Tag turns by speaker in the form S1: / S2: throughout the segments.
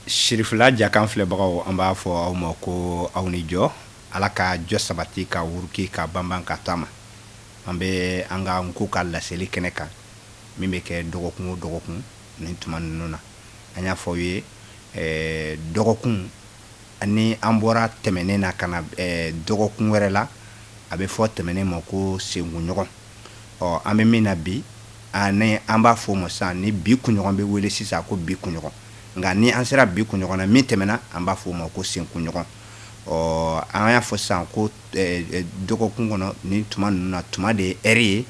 S1: Sirifila Jakan filɛbagaw, an b'a fɔ aw ma ko aw ni jɔ. Ala ka jɔ sabati, ka wuruki, ka banban ka taama. An bɛ an ka nko ka laseli kɛnɛ kan min bɛ kɛ dɔgɔkun o dɔgɔkun ni tuma ninnu na. An y'a fɔ aw ye, dɔgɔkun ni an bɔra tɛmɛnen na ka na dɔgɔkun wɛrɛ la, a bɛ fɔ tɛmɛnen ma ko senkunɲɔgɔn. Ɔ, an bɛ min na bi, ani an b'a fɔ o ma sisan ni bi kunɲɔgɔn bɛ wele sisan ko bi kunɲɔgɔn. Nka ni an sera bi kunɲɔgɔn na min tɛmɛna, an b'a fɔ o ma ko senkunɲɔgɔn. Ɔ, an y'a fɔ sisan ko dɔgɔkun kɔnɔ ni tuma ninnu na, tuma de ye ɛri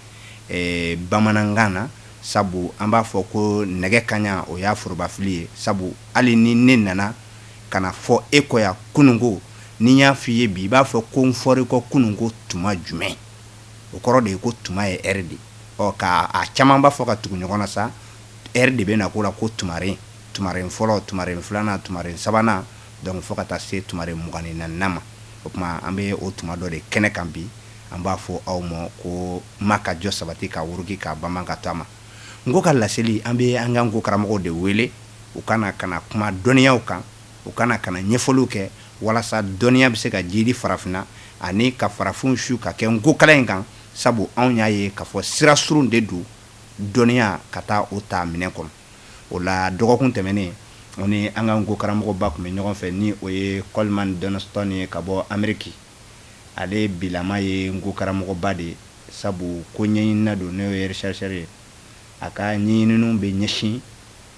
S1: ye bamanankan na, sabu an b'a fɔ ko nɛgɛ kaɲa, o y'a forobafili ye, sabu hali ni ne nana ka na fɔ e kɔ yan kununko, ni n y'a fɔ i ye bi, i b'a fɔ ko n fɔra i kɔ kununko tuma jumɛn? O kɔrɔ de ye ko tuma ye ɛri de. Ɔ, ka a caman b'a fɔ ka tugu ɲɔgɔn na sa, ɛri de bɛ na ko la ko tumaren, tumaren fɔlɔ, tumaren filanan, tumaren sabanan, donc fo ka taa se tumaren 24nan ma. O tuma an bɛ o tuma dɔ de kɛnɛ kan bi. An b'a fɔ aw ma ko ma ka jɔ sabati, ka wuruki, ka banban ka taama. Nko ka laseli, an bɛ an ka nko karamɔgɔw de wele u ka na ka na kuma dɔnniyaw kan, u ka na ka na ɲɛfɔliw kɛ walasa dɔnniya bɛ se ka jiidi farafinna ani ka farafinw su ka kɛ nkokalan in kan, sabu anw y'a ye k'a fɔ sira surun de don dɔnniya ka taa o ta minɛn kɔnɔ. O la, dɔgɔkun tɛmɛnen, o ni an ka nko karamɔgɔba tun bɛ ɲɔgɔn fɛ, ni o ye Coleman Dunstan ye ka bɔ Ameriki. Ale bilama ye nko karamɔgɔba de ye, sabu ko ɲɛɲinina don, n'o ye rechercheur ye. A ka ɲɛɲininiw bɛ ɲɛsin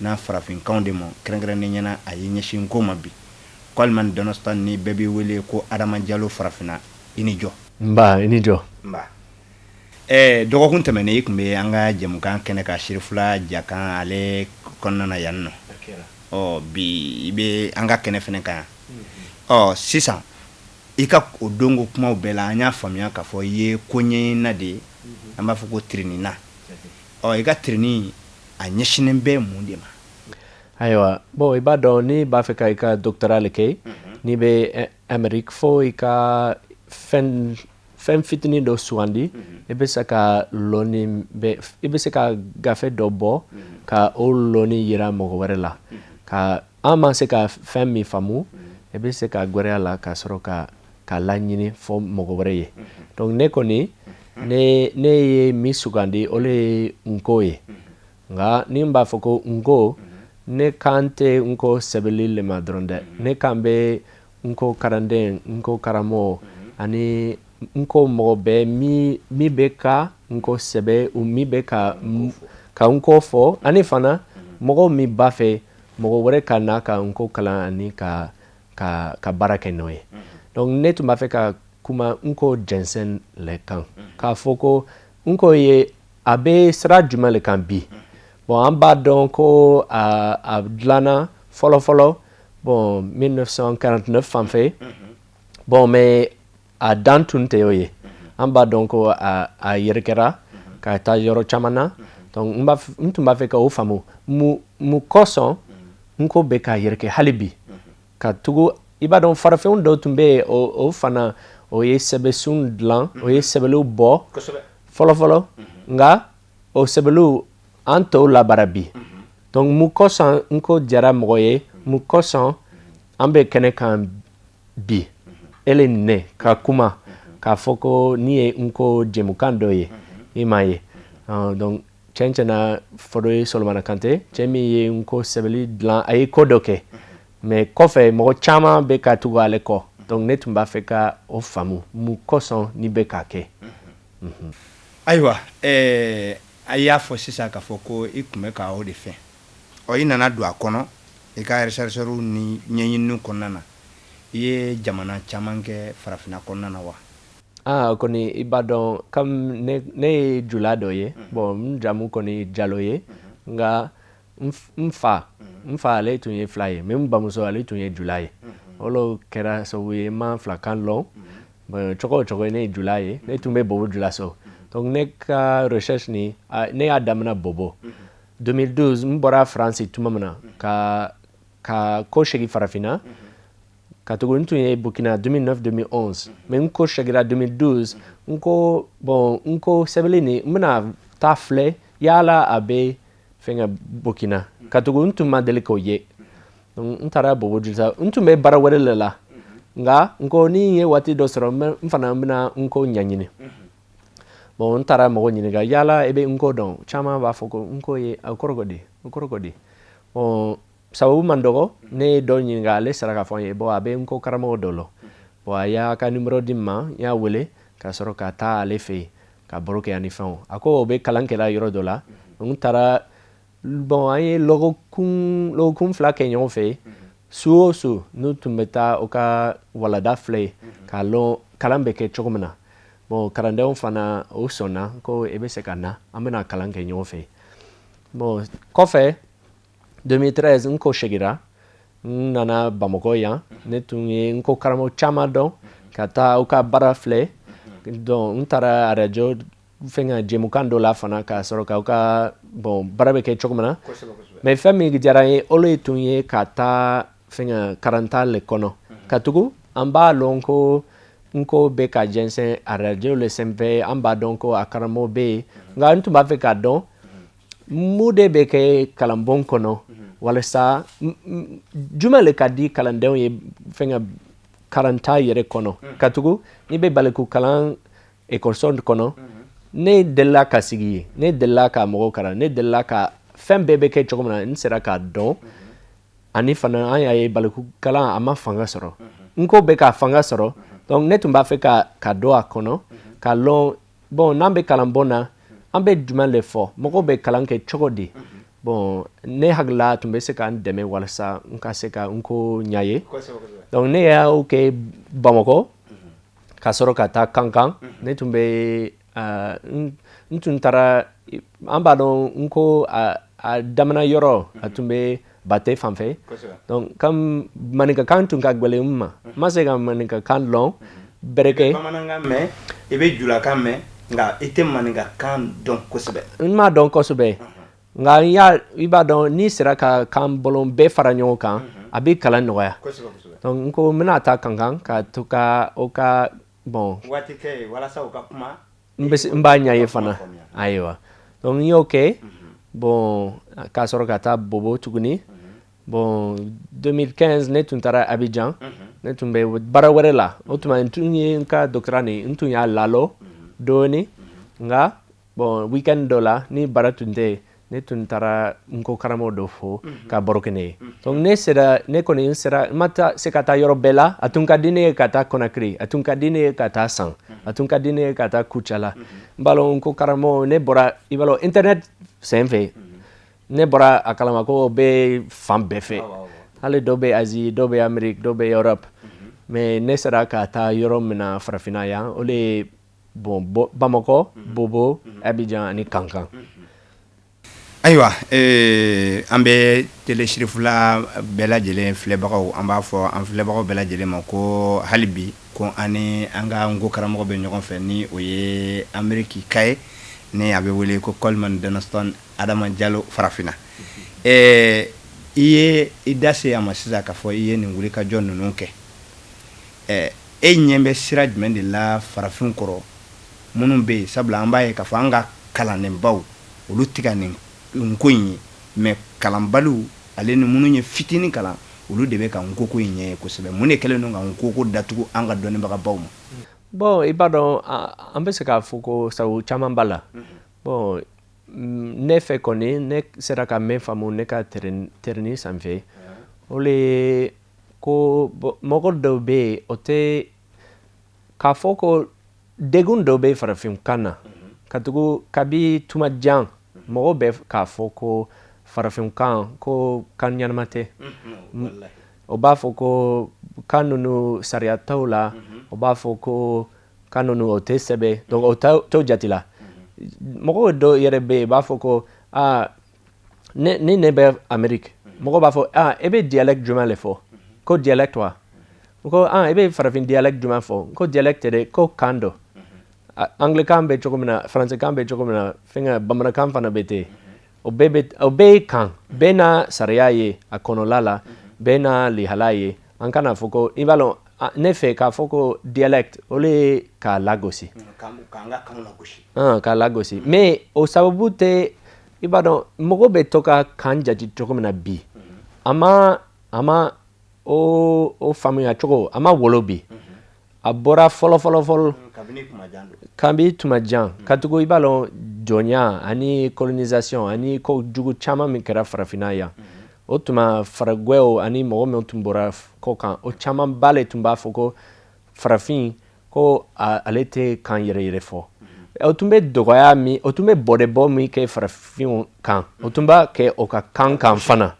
S1: n'a farafinkanw de ma, kɛrɛnkɛrɛnnenya na a ye ɲɛsin nko ma bi. Coleman Dunstan, ni bɛɛ b'i wele ko Adama Jalo Farafinna, i ni jɔ.
S2: Nba, i ni jɔ.
S1: Nba. Dɔgɔkun tɛmɛnen, i tun bɛ an ka jɛmukan kɛnɛ kan Sirifila Jakan ale kɔnɔna na yan nɔ. Ɔ, bi i bɛ an ka kɛnɛ fana kan yan. Ɔ, sisan i ka o donko kumaw bɛɛ la, an y'a faamuya k'a fɔ i ye ko ɲɛɲinina de ye, an b'a fɔ ko tirinina. Ɔ, i ka tirini a ɲɛsinnen bɛ mun de ma?
S2: Ayiwa, bon, i b'a dɔn, n'i b'a fɛ ka i ka doctorat le kɛ, n'i bɛ Amérique, fo i ka fɛn fitinin dɔ sugandi. I bɛ se ka lɔnni bɛ, i bɛ se ka gafe dɔ bɔ ka o lɔnni yira mɔgɔ wɛrɛ la, ka an ma se ka fɛn min faamu, i bɛ se ka gwɛrɛya la ka sɔrɔ ka laɲini fɔ mɔgɔ wɛrɛ ye. Donc ne kɔni, ne ye min sugandi, o le ye nko ye. Nka ni n b'a fɔ ko nko, ne kan tɛ nko sɛbɛnni le ma dɔrɔn dɛ. Ne kan bɛ nko karanden, nko karamɔgɔ ani nko mɔgɔ bɛɛ min bɛ ka nko sɛbɛ, min bɛ ka nko fɔ, ani fana mɔgɔ min b'a fɛ mɔgɔ wɛrɛ ka na ka nko kalan ani ka baara kɛ n'o ye. Donc ne tun b'a fɛ ka kuma nko jɛnsɛn le kan, k'a fɔ ko nko ye a bɛ sira jumɛn le kan bi. Bon, an b'a dɔn ko a dilanna fɔlɔ fɔlɔ, bon, 1949 fan fɛ. Bon, mais a dan tun tɛ o ye. An b'a dɔn ko a yɛrɛkɛra ka taa yɔrɔ caman na. Donc n tun b'a fɛ ka o faamu, mun kosɔn nko bɛ ka yɛrɛkɛ hali bi, ka tugu i b'a dɔn farafinw dɔw tun bɛ yen, o fana o ye sɛbɛnsun dilan, o ye sɛbɛnniw bɔ fɔlɔ fɔlɔ, nka o sɛbɛnniw an tɔw labaara bi. Donc mun kosɔn nko diyara mɔgɔ ye? Mun kosɔn an bɛ kɛnɛ kan bi, ele ni ne ka kuma k'a fɔ ko ni ye nko jɛmukan dɔ ye, i m'a ye? Donc tiɲɛ tiɲɛna, Fɔdɔye Solomana Kante, cɛ min ye nko sɛbɛnni dilan, a ye ko dɔ kɛ, mais kɔfɛ mɔgɔ caman bɛ ka tugu ale kɔ. Donc ne tun b'a fɛ ka o faamu, mun kosɔn ni bɛ k'a kɛ.
S1: Ayiwa, a y'a fɔ sisan k'a fɔ ko i tun bɛ ka o de fɛ. Ɔ, i nana don a kɔnɔ i ka recherche ni ɲɛɲininiw kɔnɔna na, i ye jamana caman kɛ farafinna kɔnɔna na wa?
S2: Ah, kɔni, i b'a dɔn, comme ne ye jula dɔ ye, bon, n jamu kɔni Jalo ye, nka n fa ale tun ye fila ye, mais n bamuso ale tun ye jula ye. O le kɛra sababu ye n ma filakan lɔn. Bon, cogo o cogo, ne ye jula ye, ne tun bɛ Bobo Julaso. Donc ne ka recherche ni ne y'a daminɛ Bobo 2012. N bɔra France tuma min na ka ko segin farafinna, ka tugu n tun ye Burkina 2009, 2011, mais n ko segira 2012. N ko bon, n ko sɛbɛnni nin, n bɛna taa filɛ yala a bɛ fɛnkɛ Burkina, ka tugu n tun ma deli k'o ye. Donc n taara Bobo Dioulasso. N tun bɛ baara wɛrɛ de la, nka n ko ni n ye waati dɔ sɔrɔ, n fana bɛna n ko ɲɛɲini. Bon, n taara mɔgɔ ɲininka: yala e bɛ nko dɔn? Caman b'a fɔ ko nko ye a kɔrɔ ko di, o kɔrɔ ko di? Bon, sababu man dɔgɔ. Ne ye dɔ ɲininka, ale sera k'a fɔ n ye. Bon, a bɛ nko karamɔgɔ dɔ lɔ. Bon, a y'a ka numéro di n ma, n y'a wele ka sɔrɔ ka taa ale fɛ yen ka baro kɛ ani fɛnw. A ko o bɛ kalan kɛla yɔrɔ dɔ la. N taara. Bon, an ye lɔgɔkun 2 kɛ ɲɔgɔn fɛ. Su o su, n'u tun bɛ taa o ka walada filɛ k'a lɔn kalan bɛ kɛ cogo min na. Bon, kalandenw fana, o sɔnna ko e bɛ se ka na, an bɛna kalan kɛ ɲɔgɔn fɛ. Bon, kɔfɛ 2013, n ko segira, n nana Bamakɔ yan. Ne tun ye n ko karamɔgɔ caman dɔn ka taa aw ka baara filɛ. Donc n taara arajo fɛn jɛmukan dɔ la fana k'a sɔrɔ k'aw ka, bon, baara bɛ kɛ cogo min na. Mais fɛn min diyara n ye, o le tun ye ka taa fɛn karanta le kɔnɔ, ka tugu an b'a lɔn ko n ko bɛ ka jɛnsɛn arajo le senfɛ. An b'a dɔn ko a karamɔgɔ bɛ yen, nka n tun b'a fɛ k'a dɔn mun de bɛ kɛ kalanbon kɔnɔ, walasa jumɛn le ka di kalandenw ye fɛn karanta yɛrɛ kɔnɔ. Ka tugu n'i bɛ baliku kalan ekɔliso kɔnɔ, ne delila ka sigi yen, ne delila ka mɔgɔw kalan, ne delila ka fɛn bɛɛ bɛ kɛ cogo min na, n sera k'a dɔn. Ani fana an y'a ye baliku kalan a ma fanga sɔrɔ, n ko bɛ ka fanga sɔrɔ. Donc ne tun b'a fɛ ka don a kɔnɔ ka lɔn, bon, n'an bɛ kalanbon na, an bɛ jumɛn de fɔ, mɔgɔw bɛ kalan kɛ cogo di? Bon, ne hakilila tun bɛ se ka n dɛmɛ walasa n ka se ka n ko ɲɛ ye. Donc ne y'o kɛ Bamakɔ ka sɔrɔ ka taa Kankan. Ne tun bɛ n tun taara, an b'a dɔn n ko a damana yɔrɔ, a tun bɛ Bate fan fɛ. Donc comme maninkakan tun ka gɛlɛn n ma, n ma se ka maninkakan lɔn bɛrɛ kɛ.
S1: Bamanankan mɛn, i bɛ julakan mɛn, nka i tɛ maninkakan dɔn kosɛbɛ.
S2: N m'a dɔn kosɛbɛ, nka n y'a, i b'a dɔn, n'i sera ka kan bɔlɔn bɛɛ fara ɲɔgɔn kan, a bɛ kalan nɔgɔya. Donc n ko n bɛna taa Kankan ka to ka o ka, bon,
S1: waati kɛ yen walasa u ka kuma.
S2: N bɛ n b'a ɲɛ ye fana. Ayiwa, donc n y'o kɛ. Bon, k'a sɔrɔ ka taa Bobo tuguni. Bon, 2015, ne tun taara Abidjan. Ne tun bɛ baara wɛrɛ la o tuma. N tun ye n ka doctorat nin, n tun y'a lalɔ dɔɔni, nka bon, weekend dɔ la, ni baara tun tɛ yen, ne tun taara n ko karamɔgɔ dɔ fo ka baro kɛ ne ye. Donc ne sera, ne kɔni n sera, n ma taa se ka taa yɔrɔ bɛɛ la. A tun ka di ne ye ka taa Conakry, a tun ka di ne ye ka taa San, a tun ka di ne ye ka taa Kucala. N b'a lɔn ko karamɔgɔ ne bɔra, i b'a lɔn, internet sen fɛ, ne bɔra a kalama ko o bɛ fan bɛɛ fɛ, hali dɔ bɛ Asie, dɔ bɛ Amérique, dɔ bɛ Europe. Mais ne sera ka taa yɔrɔ min na farafinna yan, o de ye, bon, Bamakɔ, Bobo, Abidjan ani Kankan.
S1: Ayiwa, an bɛ Télé Sirifula bɛɛ lajɛlen filɛbagaw, an b'a fɔ an filɛbagaw bɛɛ lajɛlen ma ko hali bi ko an ni an ka n ko karamɔgɔ bɛ ɲɔgɔn fɛ, ni o ye Ameriki ka ye, ni a bɛ wele ko Coleman Dunstan Adama Jalo farafinna. I ye i da se a ma sisan k'a fɔ i ye nin wulikajɔ ninnu kɛ. E ɲɛ bɛ sira jumɛn de la farafin kɔrɔ minnu bɛ yen? Sabula an b'a ye k'a fɔ an ka kalandenbaw, olu tɛ ka nin ko in ye, mais kalanbaliw ale ni minnu ye fitinin kalan, olu de bɛ ka nkoko in ɲɛ ye kosɛbɛ. Mun de kɛlen don ka nkoko datugu an ka dɔnnibagabaw ma?
S2: Bon, i b'a dɔn, an bɛ se k'a fɔ ko sababu caman b'a la. Bon, ne fɛ kɔni, ne sera ka min faamu ne ka terrain sanfɛ, o le ye ko mɔgɔ dɔw bɛ yen, o tɛ k'a fɔ ko degun dɔ bɛ farafinkan na, ka tugu kabi tuma jan mɔgɔw bɛ k'a fɔ ko farafinkan ko kan ɲɛnama tɛ. O b'a fɔ ko kan ninnu sariya t'o la, o b'a fɔ ko kan ninnu o tɛ sɛbɛn, donc o t'o jate la. Mɔgɔw dɔw yɛrɛ bɛ yen, u b'a fɔ ko aa, ne ni ne bɛ Amérique, mɔgɔw b'a fɔ: aa, e bɛ dialecte jumɛn de fɔ? Ko dialecte wa? Ko ah, e bɛ farafin dialecte jumɛn fɔ? Ko dialecte dɛ, ko kan dɔ. Anglais kan bɛ cogo min na, français kan bɛ cogo min na, fɛnkɛ bamanankan fana bɛ ten. O bɛɛ bɛ, o bɛɛ ye kan, bɛɛ n'a sariya ye a kɔnɔla la, bɛɛ n'a lihala ye. An kana fɔ ko, i b'a lɔn, ne fɛ k'a fɔ ko dialecte, o le ye k'a lagosi.
S1: K'an ka kanw lagosi.
S2: K'a lagosi. Mais o sababu tɛ, i b'a dɔn, mɔgɔ bɛ to ka kan jate cogo min na bi, a ma A ma o faamuya cogo, a ma wolo bi, a bɔra fɔlɔ fɔlɔ fɔlɔ. Kabi tuma jan, katugu i b'a lɔn, jɔnya ani colonisation ani ko jugu caman min kɛra Farafinna yan, o tuma faragwɛw ani mɔgɔ min tun bɔra kɔ kan, o camanba le tun b'a fɔ ko farafin ko ale tɛ kan yɛrɛ yɛrɛ fɔ. O tun bɛ dɔgɔya min, o tun bɛ bɔdɛbɔ min kɛ farafinw kan, o tun b'a kɛ o ka kan kan fana,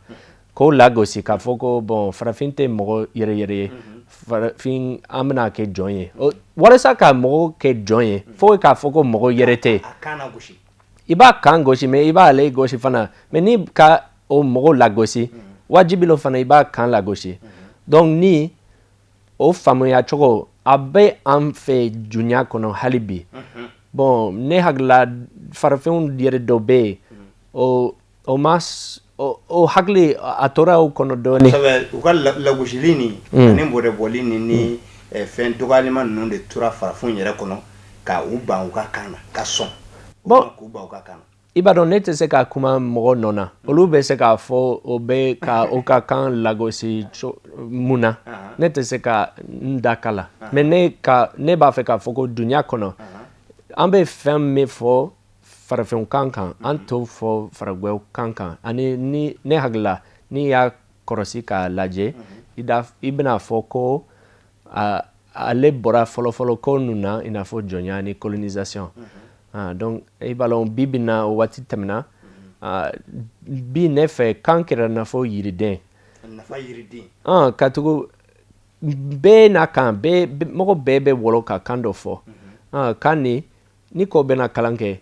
S2: k'o lagosi k'a fɔ ko bon, farafin tɛ mɔgɔ yɛrɛ yɛrɛ ye, farafin an bɛna kɛ jɔn ye. Walasa ka mɔgɔ kɛ jɔn ye, fo k'a fɔ ko mɔgɔ yɛrɛ tɛ. I b'a kan gosi, mais i b'ale gosi fana. Mais ni ka o mɔgɔ lagosi, wajibi lo fana i b'a kan lagosi. Donc ni o faamuya cogo, a bɛ an fɛ dunya kɔnɔ hali bi. Bon, ne hakilila, farafinw yɛrɛ dɔ bɛ yen, o ma o hakili a tora o kɔnɔ dɔɔnin.
S1: U ka lagosili nin ani bɔrɛbɔli nin ni fɛn dɔgɔyalima ninnu de tora farafinw yɛrɛ kɔnɔ ka u ban u ka kan na, ka sɔn.
S2: Bon,
S1: k'u ban u ka kan na.
S2: I b'a dɔn, ne tɛ se ka kuma mɔgɔ nɔ na. Olu bɛ se k'a fɔ o bɛ ka o ka kan lagosi mun na, ne tɛ se ka n da kala. Mais ne b'a fɛ k'a fɔ ko dunya kɔnɔ, an bɛ fɛn min fɔ farafinw kan kan, an t'o fɔ faragwɛw kan kan. Ani ni ne hakilila, n'i y'a kɔlɔsi k'a lajɛ, i bɛna fɔ ko ale bɔra fɔlɔfɔlɔ ko ninnu na, i n'a fɔ jɔnya ni colonisation. Ah, donc i b'a lɔn, bi bi na, o waati tɛmɛna. Ah, bi ne fɛ, kan kɛra n'a fɔ yiriden.
S1: Nafa yiriden.
S2: Ah, katugu bɛɛ n'a kan bɛɛ, mɔgɔ bɛɛ bɛ wolo ka kan dɔ fɔ. Ah, kan ni ko bɛna kalan kɛ,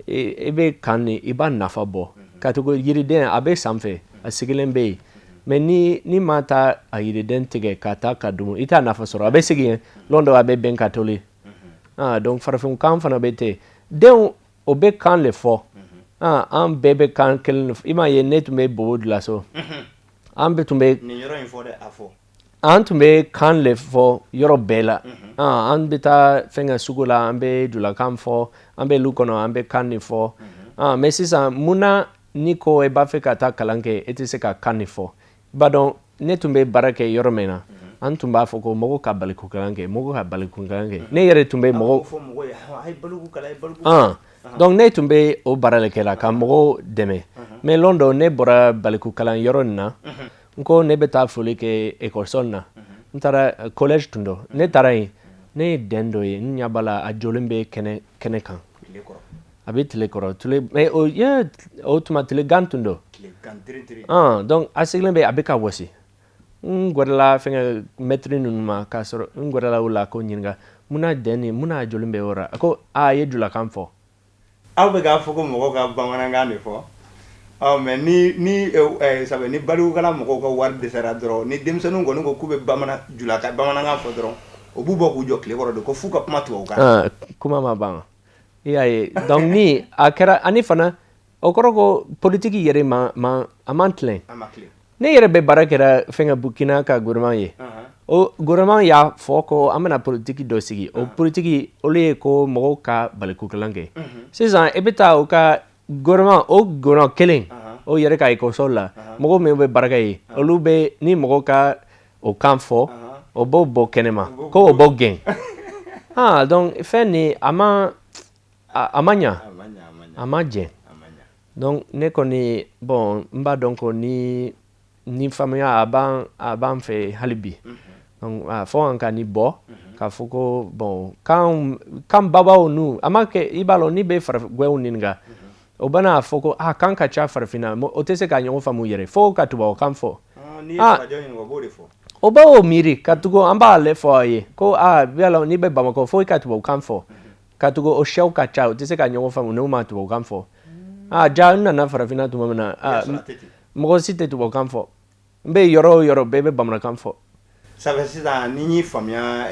S2: i bɛ kan ni i b'a nafa bɔ, katugu yiriden a bɛ sanfɛ, a sigilen bɛ yen. Mais ni ma taa a yiriden tigɛ ka taa ka dun, i t'a nafa sɔrɔ. A bɛ sigi yen, lon dɔ a bɛ bɛn ka toli. Ah, donc farafin kan fana bɛ ten. Denw o bɛ kan le fɔ. Ah, an bɛɛ bɛ kan kelen. I m'a ye, ne tun bɛ Bobo Dioulasso, an bɛ tun bɛ
S1: Nin yɔrɔ in fɔ dɛ, a fɔ.
S2: An tun bɛ kan le fɔ yɔrɔ bɛɛ la. Ah, an bɛ taa fɛnkɛ sugu la, an bɛ julakan fɔ, an bɛ lu kɔnɔ, an bɛ kan nin fɔ. Ah, mais sisan, munna ni ko i b'a fɛ ka taa kalan kɛ, e tɛ se ka kan nin fɔ? I b'a dɔn, ne tun bɛ baara kɛ yɔrɔ min na, an tun b'a fɔ ko mɔgɔw ka balikukalan kɛ, mɔgɔw ka balikukalan kɛ. Ne yɛrɛ tun bɛ mɔgɔw
S1: fɔ mɔgɔw ye, a ye baliku kalan, a ye baliku.
S2: Ah, donc ne tun bɛ o baara de kɛ la ka mɔgɔw dɛmɛ. Mais lon dɔ, ne bɔra balikukalan yɔrɔ nin na, n ko ne bɛ taa foli kɛ ekɔliso nin na. N taara collège tun don, ne taara yen, ne ye den dɔ ye, n ɲɛ b'a la, a jɔlen bɛ kɛnɛ kan.
S1: Tile kɔrɔ.
S2: A bɛ tile kɔrɔ, tile, mais o ye o tuma tile gan tun don.
S1: Tile gan tirin.
S2: Ah, donc a sigilen bɛ, a bɛ ka wɔsi. N gɛrɛla fɛngɛ maître ninnu ma, k'a sɔrɔ n gɛrɛla o la ko ɲininka munna den nin, munna a jɔlen bɛ o la. A ko a ye julakan fɔ.
S1: Aw bɛ k'a fɔ ko mɔgɔw ka bamanankan de fɔ. Ɔ, mais ni sabu ni balikukalan mɔgɔw ka wari dɛsɛra dɔrɔn, ni denmisɛnninw kɔni ko k'u bɛ bamanan julaka bamanankan fɔ dɔrɔn, o b'u bɔ k'u jɔ tile kɔrɔ de ko f'u ka kuma tubabukan.
S2: Ah, kuma ma ban, i y'a ye. Donc ni a kɛra ani fana, o kɔrɔ ko politiki yɛrɛ ma a man tilen.
S1: A ma tilen.
S2: Ne yɛrɛ bɛ baara kɛra fɛnkɛ Burkina ka gouvernement ye. O gouvernement y'a fɔ ko an bɛna politiki dɔ sigi. O politiki, olu ye ko mɔgɔw ka balikukalan kɛ. Sisan i bɛ taa o ka gouvernement, o gouvernement kelen o yɛrɛ ka ekɔliso la, mɔgɔw min bɛ baara kɛ yen, olu bɛ ni mɔgɔw ka o kan fɔ, o b'o bɔ kɛnɛma ko o b'o gɛn. Ah, donc fɛn nin a ma ɲa.
S1: A ma ɲa, a ma ɲa.
S2: A ma jɛ.
S1: A ma ɲa.
S2: Donc ne kɔni, bon, n b'a dɔn ko ni faamuya a b'an fɛ hali bi. Donc a fɔ an ka ni bɔ k'a fɔ ko bon, kan babaw nu a ma kɛ. I b'a lɔn, n'i bɛ farafin ɲininka, o bɛna fɔ ko ah, kan ka ca farafinna, o tɛ se ka ɲɔgɔn faamu yɛrɛ, fo ka tubabukan fɔ.
S1: Ah, n'i ye farajɛ ɲininka, o b'o de fɔ.
S2: O b'o miiri ka tugu an b'ale fɔ a ye ko ah, yala n'i bɛ Bamakɔ, fo i ka tubabukan fɔ, ka tugu o sɛw ka ca, o tɛ se ka ɲɔgɔn faamu n'u ma tubabukan fɔ. Ah, ja n nana farafinna tuma min na, ah,
S1: sɔrɔ a tɛ ten.
S2: Mɔgɔ si tɛ tubabukan fɔ. N bɛ yɔrɔ o yɔrɔ, bɛɛ bɛ bamanankan fɔ.
S1: Sabu sisan ni y'i faamuya,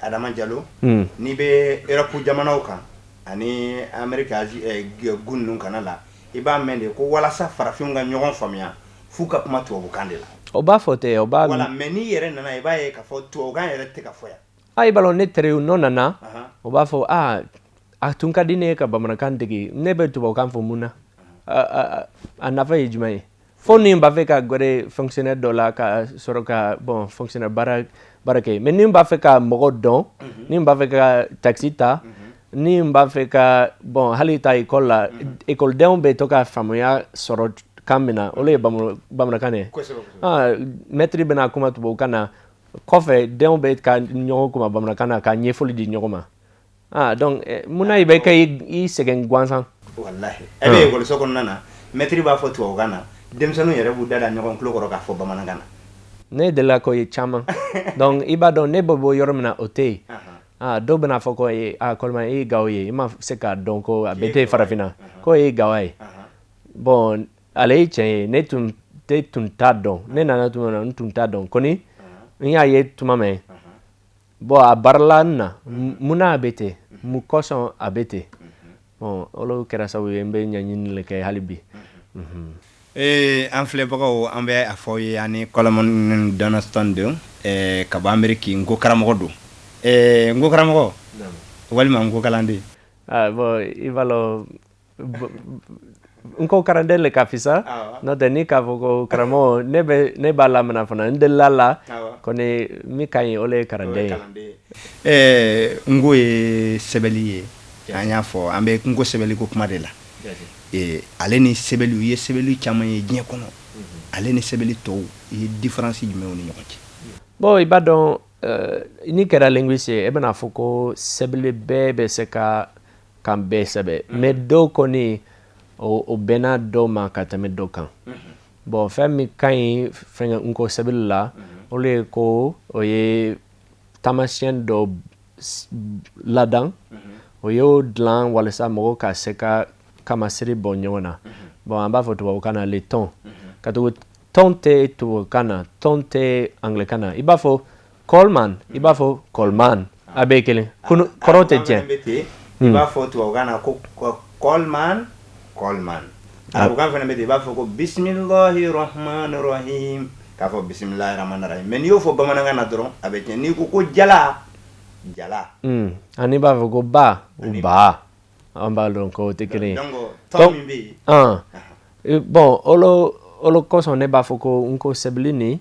S1: Adama Jalo, n'i bɛ Europe jamanaw kan ani Amérique, Asie gun ninnu kana la, i b'a mɛn de ko walasa farafinw ka ɲɔgɔn faamuya, f'u ka kuma tubabukan de la.
S2: O b'a fɔ ten, o b'a
S1: Voilà, mais n'i yɛrɛ nana, i b'a ye k'a fɔ tubabukan yɛrɛ tɛ ka fɔ yan.
S2: Ah, i b'a lɔn, ne teriw n'o nana, o b'a fɔ ah, a tun ka di ne ye ka bamanankan dege, ne bɛ tubabukan fɔ mun na? A nafa ye jumɛn ye? Fo ni n b'a fɛ ka gɛrɛ fonctionnaire dɔ la ka sɔrɔ ka, bon, fonctionnaire baara baara kɛ. Mais ni n b'a fɛ ka mɔgɔ dɔn, ni n b'a fɛ ka taxi ta, ni n b'a fɛ ka, bon, hali ta école la, écoledenw bɛ to ka faamuya sɔrɔ kan min na, olu ye bamanankan ye. Ah, maître bɛna kuma tubabukan na, kɔfɛ denw bɛ ka ɲɔgɔn kuma bamanankan na ka ɲɛfɔli di ɲɔgɔn ma. Ah, donc munna i bɛ kɛ i sɛgɛn gansan?
S1: Walahi, e bɛ ekɔliso kɔnɔna na, maître b'a fɔ tubabukan na, denmisɛnninw yɛrɛ b'u da da ɲɔgɔn tulo kɔrɔ k'a fɔ bamanankan na.
S2: Ne delila k'o ye caman. Donc i b'a dɔn, ne bɛ bɔ yɔrɔ min na, o tɛ yen. Ah, dɔw bɛna fɔ ko ah, Coleman, e ye Gawo ye, i ma se k'a dɔn ko a bɛɛ tɛ farafinna, ko e ye Gawo ye. Bon, ale ye tiɲɛ ye, ne tun tɛ tun t'a dɔn. Ne nana tuma min na, n tun t'a dɔn kɔni. N y'a ye tuma min, bon, a baarala n na. Munna a bɛ ten? Mun kosɔn a bɛ ten? Bon, olu kɛra sababu ye n bɛ ɲɛɲini kɛ hali bi.
S1: An filɛbagaw, an bɛ a fɔ aw ye ani Coleman Donaldson don ka bɔ Ameriki. N ko karamɔgɔ don, n ko karamɔgɔ walima n ko kalanden?
S2: Ah, bon, i b'a lɔn, n ko kalanden le ka fisa. N'o tɛ, ni k'a fɔ ko karamɔgɔ, ne bɛ ne b'a lamɛnna fana, n delila la kɔni, min ka ɲi, o le ye kalanden
S1: ye. N ko ye sɛbɛli ye, an y'a fɔ an bɛ n ko sɛbɛli ko kuma de la. Ale ni sɛbɛli, i ye sɛbɛli caman ye diɲɛ kɔnɔ, ale ni sɛbɛli tɔw, i ye différence jumɛnw ni ɲɔgɔn cɛ?
S2: Bon, i b'a dɔn, n'i kɛra linguiste ye, e bɛna fɔ ko sɛbɛli bɛɛ bɛ se ka kan bɛɛ sɛbɛ, mais dɔw kɔni o bɛnna dɔw ma ka tɛmɛ dɔ kan. Bon, fɛn min ka ɲi fɛngɛ n ko sɛbɛli la, o le ye ko o ye taamasiyɛn dɔ ladan, o y'o dilan walasa mɔgɔw ka se ka kamasiri bɔ ɲɔgɔn na. Bon, an b'a fɔ tubabukan na les tons, ka tugu ton tɛ tubabukan na, ton tɛ anglais na. I b'a fɔ Coleman, i b'a fɔ Coleman, a bɛɛ ye kelen, kɔrɔ tɛ tiɲɛ.
S1: I b'a fɔ tubabukan na ko Coleman, Coleman. Arabukan fana bɛ ten, i b'a fɔ ko bisimilahi rahmani rahim k'a fɔ bisimilahi rahmani rahim, mais n'i y'o fɔ bamanankan na dɔrɔn, a bɛ tiɲɛ. N'i ko ko jala, jala.
S2: Ani b'a fɔ ko ba, ba, an b'a dɔn ko o tɛ kelen ye.
S1: Donc tɔn min bɛ
S2: yen. Bon, olo kosɔn ne b'a fɔ ko n ko sɛbɛli nin,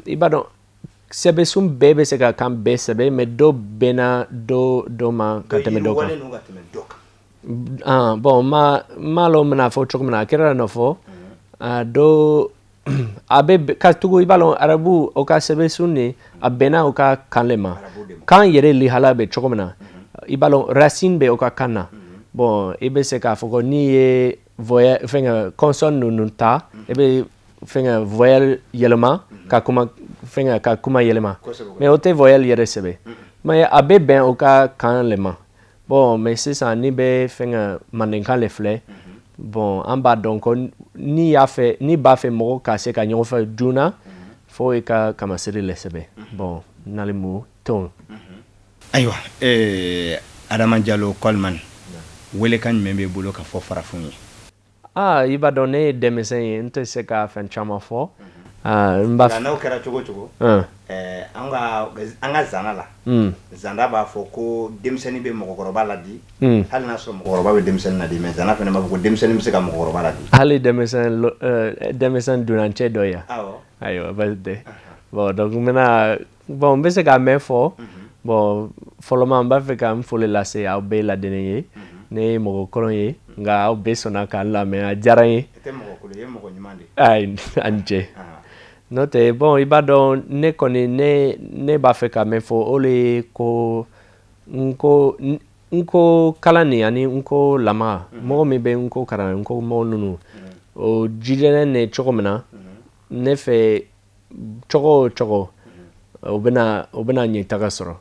S2: i b'a dɔn, sɛbɛsun bɛɛ bɛ se ka kan bɛɛ sɛbɛn, mais dɔ bɛnna dɔ dɔ ma ka tɛmɛ dɔ kan. Ah, bon, ma ma lɔn bɛna fɔ cogo min na, a kɛra nɔ fɔ dɔ a bɛ ka tugu. I b'a lɔn, arabu o ka sɛbɛsun nin, a bɛnna o ka kan le ma, kan yɛrɛ lihala bɛ cogo min na. I b'a lɔn, racine bɛ o ka kan na. Bon, i bɛ se k'a fɔ ko n'i ye voyelle, fɛngɛ, consonne ninnu ta, i bɛ fɛngɛ voyelle yɛlɛma ka kuma, fɛngɛ ka kuma yɛlɛma, mais o tɛ voyelle yɛrɛ sɛbɛn, mais a bɛ bɛn o ka kan le ma. Bon, mais sisan n'i bɛ fɛngɛ mandenkan le filɛ, bon, an b'a dɔn ko n'i y'a fɛ, n'i b'a fɛ mɔgɔ ka se ka ɲɔgɔn fɛ joona, fo i ka kamasiri le sɛbɛn. Bon, n'ale mu ton.
S1: Ayiwa, Adama Jalo Coleman, welekan jumɛn b'e bolo ka fɔ farafinw ye?
S2: Ah, i b'a dɔn, ne ye denmisɛn ye, n tɛ se ka fɛn caman fɔ. Ah, n b'a
S1: Nka n'o kɛra cogo o cogo, an ka zana la, zana b'a fɔ ko denmisɛnnin bɛ mɔgɔkɔrɔba ladi, hali n'a sɔrɔ mɔgɔkɔrɔba bɛ denmisɛnnin ladi, mais zana fana b'a fɔ ko denmisɛnnin bɛ se ka mɔgɔkɔrɔba ladi.
S2: Hali denmisɛn dunancɛ dɔ yan. Ayiwa, basi tɛ. Bon, donc n bɛna, bon, n bɛ se ka mɛn fɔ. Bon, fɔlɔma, n b'a fɛ ka n foli lase aw bɛɛ ladɛnnen ye. Ne ye mɔgɔ kɔrɔ ye, nka aw bɛɛ sɔnna k'an lamɛn, a diyara n ye.
S1: I tɛ mɔgɔ kolon ye, i ye mɔgɔ ɲuman de ye.
S2: Ayi, a ni ce. N'o tɛ, bon, i b'a dɔn, ne kɔni, ne b'a fɛ ka mɛn fɔ, o le ye ko n ko kalan nin ani n ko lama, mɔgɔ min bɛ n ko kalan, n ko mɔgɔ ninnu o jijɛlen ne cogo min na, ne fɛ cogo o cogo, o bɛna ɲɛtaga sɔrɔ.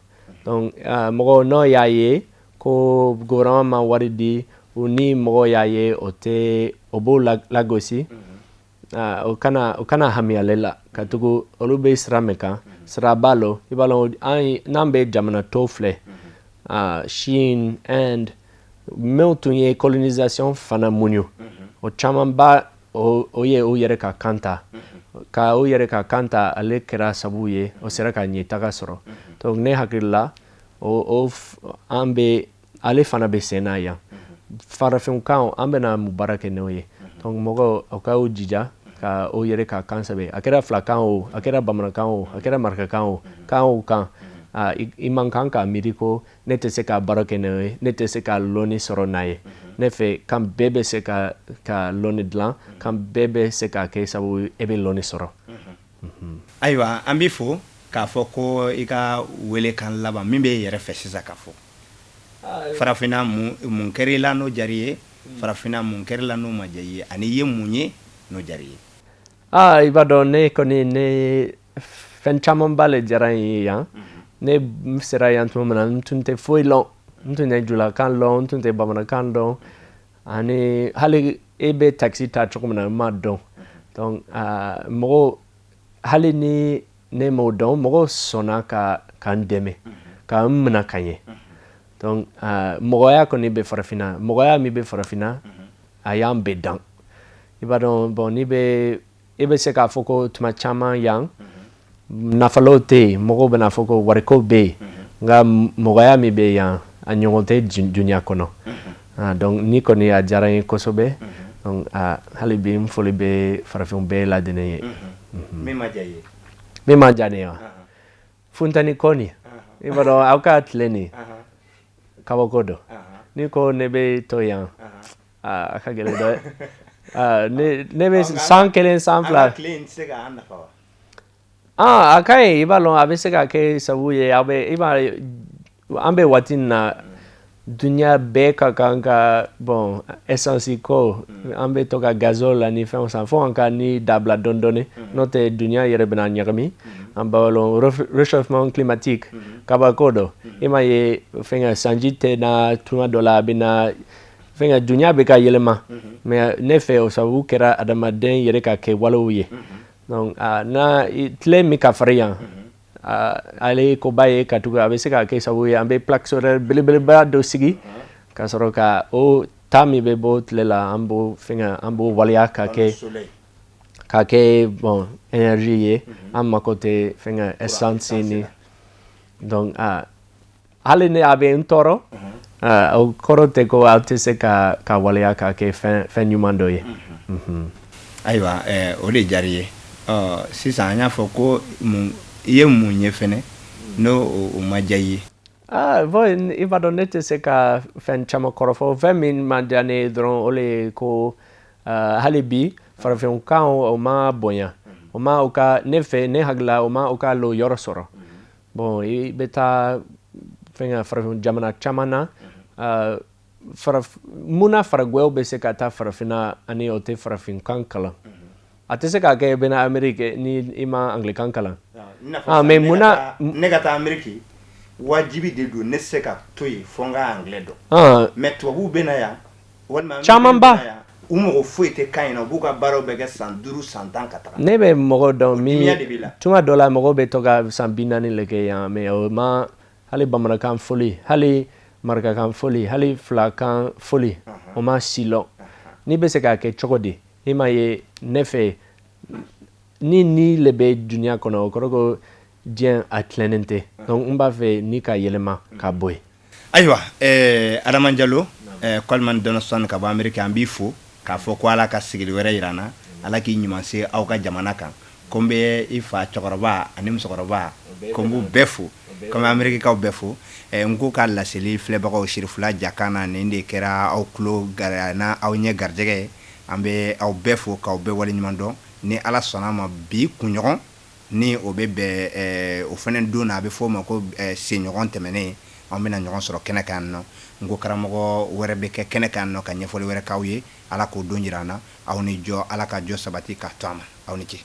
S2: Donc mɔgɔ n'o y'a ye ko gouvernement ma wari di u ni mɔgɔ y'a ye, o tɛ o b'o lagosi, o kana hami ale la, ka tugu olu bɛ sira min kan, siraba lo. I b'a lɔn, an n'an bɛ jamana tɔw filɛ, Chine, Inde, minnu tun ye colonisation fana muɲu, o caman ba o ye o yɛrɛ ka kan ta, ka o yɛrɛ ka kan ta, ale kɛra sababu ye o sera ka ɲɛtaga sɔrɔ. Donc ne hakili la, o an bɛ ale fana bɛ sen na yan, farafinkan, an bɛna mun baara kɛ n'o ye? Donc mɔgɔw, o k'aw jija. Ka o yɛrɛ ka kan sɛbɛn, a kɛra filakan o, a kɛra bamanankan o, a kɛra marakakan o, kan o kan, i man kan k'a miiri ko ne tɛ se ka baara kɛ n'o ye, ne tɛ se ka lɔnni sɔrɔ n'a ye. Ne fɛ, kan bɛɛ bɛ se ka lɔnni dilan, kan bɛɛ bɛ se ka kɛ sababu e bɛ lɔnni sɔrɔ.
S1: Ayiwa, an b'i fo k'a fɔ ko i ka welekan laban min bɛ e yɛrɛ fɛ sisan ka fɔ farafinna, mun kɛra i la n'o diyara i ye, farafinna, mun kɛra i la n'o ma diya i ye, ani i ye mun ye n'o diyara i ye?
S2: Ah, i b'a dɔn, ne kɔni, ne fɛn camanba le diyara n ye yan. Ne sera yan tuma min na, n tun tɛ foyi lɔn. N tun tɛ julakan lɔn, n tun tɛ bamanankan dɔn, ani hali e bɛ taxi ta cogo min na, n m'a dɔn. Donc mɔgɔ, hali ni ne m'o dɔn, mɔgɔw sɔnna ka n dɛmɛ, ka n minɛ ka ɲɛ. Donc mɔgɔya kɔni bɛ farafinna, mɔgɔya min bɛ farafinna, a y'an bɛɛ dan. I b'a dɔn, bon, n'i bɛ i bɛ se k'a fɔ ko tuma caman yan nafolo tɛ yen, mɔgɔw bɛna fɔ ko wariko bɛ yen, nka mɔgɔya min bɛ yan, a ɲɔgɔn tɛ dunuya kɔnɔ. Donc ni kɔni a diyara n ye kosɛbɛ. Donc hali bi, n foli bɛ farafinw bɛɛ lajɛlen ye.
S1: Min ma diya i ye?
S2: Min ma diya ne ye wa, funteni ko nin. I b'a dɔn, aw ka tile nin, kabako don. Ni ko ne bɛ to yan, a ka gɛlɛn dɛ. Ne bɛ san kelen, san 2.
S1: Tile in tɛ se k'an nafa wa?
S2: Ah, a ka ɲi. I b'a lɔn, a bɛ se ka kɛ sababu ye, aw bɛ, i b'a ye, an bɛ waati min na, dunuya bɛɛ ka kan ka, bon, essence ko, an bɛ to ka gazole ani fɛnw san, fo an ka ni dabila dɔɔni dɔɔni, n'o tɛ dunuya yɛrɛ bɛna ɲagami. An b'a lɔn, réchauffement climatique, kabako don. I m'a ye, fɛnkɛ, sanji tɛ na tuma dɔ la, a bɛ na, fɛnkɛ, dunuya bɛ ka yɛlɛma. Mais ne fɛ, o sababu kɛra adamaden yɛrɛ ka kɛwalew ye. Donc na tile min ka farin yan, ale koba ye ka tugu, a bɛ se ka kɛ sababu ye an bɛ plaque solaire belebeleba dɔ sigi ka sɔrɔ ka o ta min bɛ bɔ tile la, an b'o fɛngɛ, an b'o waleya ka kɛ, bon, énergie ye. An mako tɛ fɛngɛ, essence ni. Donc hali ni a bɛ n tɔɔrɔ, o kɔrɔ tɛ ko aw tɛ se ka waleya ka kɛ fɛn ɲuman dɔ ye.
S1: Ayiwa, o de diyara i ye. Ɔ, sisan an y'a fɔ ko mun i ye mun ye fɛnɛ n'o o ma diya i ye?
S2: Ah, bon, i b'a dɔn, ne tɛ se ka fɛn caman kɔrɔfɔ. Fɛn min ma diya ne ye dɔrɔn, o le ye ko hali bi farafinkan o ma bonya, o ma o ka, ne fɛ, ne hakili la, o ma o ka lo yɔrɔ sɔrɔ. Bon, i bɛ taa fɛnkɛ, farafin jamana caman na, munna faragwɛw bɛ se ka taa farafinna ani o tɛ farafinkan kalan? A tɛ se k'a kɛ i bɛna Amérique ni i ma anglais-kan kalan. Ah, mais munna
S1: ne ka taa Amérique, wajibi de don, ne tɛ se ka to yen fo n ka anglais dɔn. Mais tubabuw bɛ na yan walima
S2: Caman ba.
S1: U mɔgɔ foyi tɛ kan in na, u b'u ka baaraw bɛɛ kɛ san 5, san 10 ka taga.
S2: Ne bɛ mɔgɔ dɔn min
S1: dimiya de b'i la.
S2: Tuma dɔ la, mɔgɔw bɛ to ka san 40 le kɛ yan, mais o ma hali bamanankan fɔli, hali marakakan fɔli, hali filakan fɔli, o ma si lɔn. N'i bɛ se k'a kɛ cogo di? I m'a ye, ne fɛ, ni le bɛ dunuya kɔnɔ, o kɔrɔ ko diɲɛ a tilennen tɛ. Donc n b'a fɛ ni ka yɛlɛma ka bɔ yen.
S1: Ayiwa, Adama Jalo, Coleman Donaldson ka bɔ Amérique, an b'i fo k'a fɔ ko Ala ka sigili wɛrɛ yira an na, Ala k'i ɲuman se aw ka jamana kan, ko n bɛ i fa cɛkɔrɔba ani musokɔrɔba, ko n b'u bɛɛ fo, ko n bɛ Amériquekaw bɛɛ fo. N ko ka laseli filɛbagaw Sirifila Jakan na, nin de kɛra aw tulo na aw ɲɛ garijɛgɛ ye. An bɛ aw bɛɛ fo k'aw bɛɛ waleɲuman dɔn. Ni Ala sɔnna ma, bi kunɲɔgɔn ni o bɛ bɛn o fana don na, a bɛ fɔ o ma ko senɲɔgɔn tɛmɛnen, an bɛna ɲɔgɔn sɔrɔ kɛnɛ kan nɔ. N ko karamɔgɔ wɛrɛ bɛ kɛ kɛnɛ kan nɔ ka ɲɛfɔli wɛrɛ k'aw ye. Ala k'o don jira an na. Aw ni jɔ, Ala ka jɔ sabati k'a to a ma. Aw ni ce.